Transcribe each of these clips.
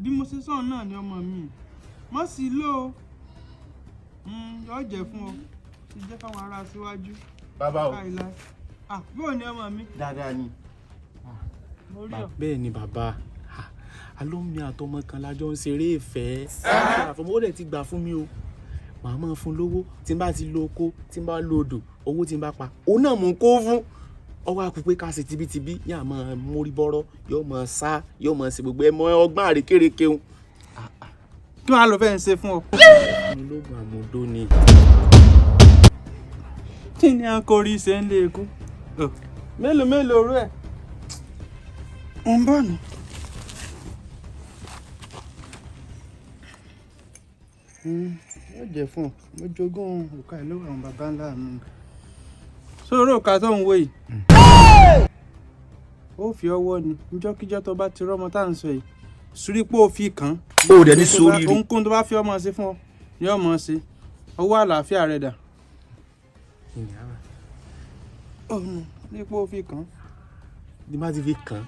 Bí mo ṣe sọ̀rọ̀ náà ni ọmọ mi mọ̀ sí lò ó, yóò jẹ́ fún ọ, ti jẹ́ fáwọn ará síwájú. Bàbá o. Káìláì, ah, bóò ni ọmọ mi? Dáadáa ni. Mo rí ọ. Bẹ́ẹ̀ ni bàbá, alómi àtọmọ kan lájọ ń ṣeré ìfẹ́. Àfọmọ́ ó dẹ̀ ti gbà fún mi o. Màá máa fún lówó tí n bá ti lo oko, tí n bá lo odò, owó tí n bá pa òun náà mò ń kó fún ọwọ́ àkú pé ká ṣe tibítibí, yóò máa mórí bọ́rọ́, yóò máa sá, yóò máa ṣe gbogbo ẹ mọ ọgbọ́n àrékérekè òun. Kí wàá lọ fẹ́ ń ṣe fún ọ? Mi lóògùn àmúdó ni. Kí ni a kò rí ṣe ń lé ikú? Mélòó mélòó orú ẹ̀ ń bọ̀ nù. Yóò jẹ́ fún ọ, mo jogún òkà ìlú àwọn baba ńlá mi. Sọ̀rọ̀ òkà tó ń wò yìí, ó fi ọwọ́ ni níjọ́kíjọ́ tó bá ti rọ́mọ tá à ń sọ yìí sírípò ó fi kàn án. Ó dẹ̀ ní sóríire. Ohunkóhun tó bá fi ọmọ ṣe fún ọ ni ọmọ ṣe. Ọwọ́ àlàáfíà rẹ dà? Ọ̀nà nípò ó fi kàn án. Ní bá ti fi kàn án,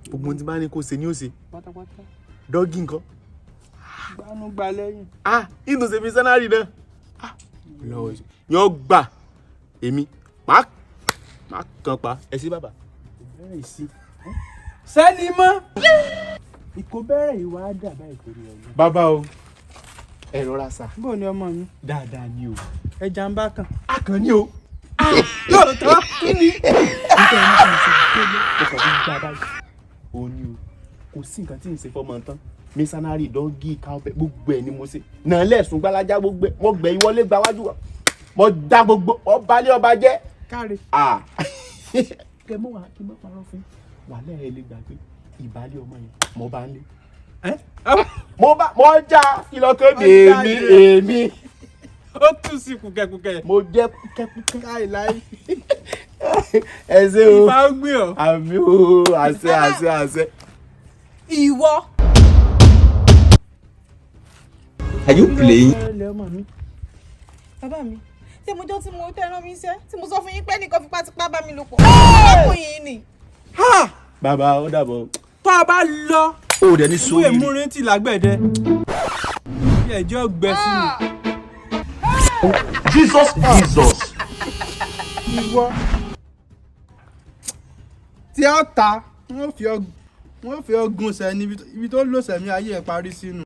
gbogbo ohun tí bá ní kó ṣe ni ó ṣe. Pátápátá. Dọ́gì nǹkan. Gbanú gba lẹ́yìn. Ah, ìtòsí mi sẹ́nárì náà. Ah, lọ́wọ́ yóò gbà èmi máa kàn pa ẹ sí bàbá. Bẹ̀rẹ̀ sí sẹ́ni mọ́ ìkó bẹ̀rẹ̀ ìwà dà báyìí torí ọ̀gbọ́n. Bàbá o, ẹ rọra sà. Bó ni ọmọ mi? Dáadáa ni o. Ẹja ń bá kàn. A kàn ní o. Lóòótọ́. Kí ni. Nígbà yẹn ní kí n ṣe gbélé mo kàn fi gbá báyìí. O ní o, kò sí nǹkan tí n ṣe fọmọ tán, mísánárì, dọ́gì, káwọ́pẹ́, gbogbo ẹ̀ ni mo ṣe náà lẹ́sùn gbalaja, gbogbo ẹ̀ mo gbẹ̀ ìwọlé gba wájú wa, mo dá gbogbo ọba lé ọba jẹ́. Káre. Ah, kẹ mọ wa kí n má parọ́ fún wàhálà ẹ lè gbàgbé ìbálẹ̀ ọmọ yẹn, mo bá ń lé, mo bá mo já kìlọ̀ kéde èmi èmi. Ó tún sí kùkẹ́kùkẹ́. Mo jẹ́ kúkẹ́kúkẹ́. Káìláì. Ẹ ṣé o. Ìfà ó gbé ọ. Àmì o, àṣẹ àṣẹ àṣẹ. Ìwọ. Are you playing? Ilé ọmọ mi. Bàbá mi, ṣé mo jọ́ tí mo tẹ́ rán mi iṣẹ́ tí mo sọ fún yín pé nìkan fipátipá bá mi lò pọ̀? Ọkùnrin yìí ni. Ha! Bàbá, ó dàbọ̀. Tó a bá lọ. Ó dẹ̀ ní Ìwé sóríire. ìmúrin ti lágbẹ̀dẹ. Bí ẹjọ́ gbẹ sí mi. Jesus, Jesus. Ìwọ. Tí a ta, wọ́n fi ọ gun sẹ́ níbi tó lò sẹ́mi ayé ẹ̀ parí sínú.